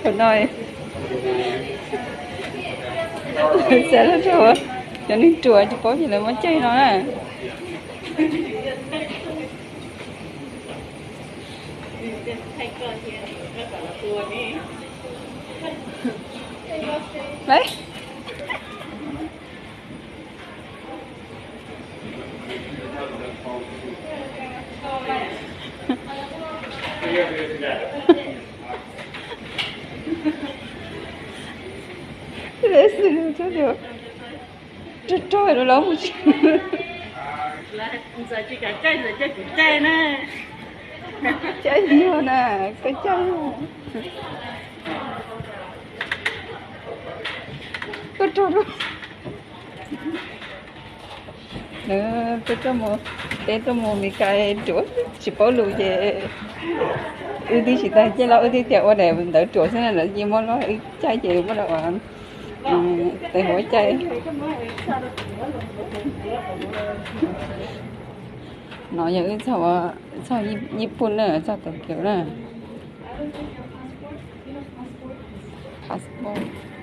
No, xav lub rau cov neeg ruam tsis paub ces lawv muab caij no na. Rog rog lawv mus tsis, caij nyuag na, koj caij, koj rog rau. Peb tuaj mus, peb tuaj mus Meskas ruam tsis paub lus ces wb twb tsis tau caij los wb twb tias ua daim ntawv ruam xwb na, lawv cia muab los wb caij ces muab los ua tes hauv caij. No yog wb txog, txog Nyij Pooj na, txog Tokyo na. Passport.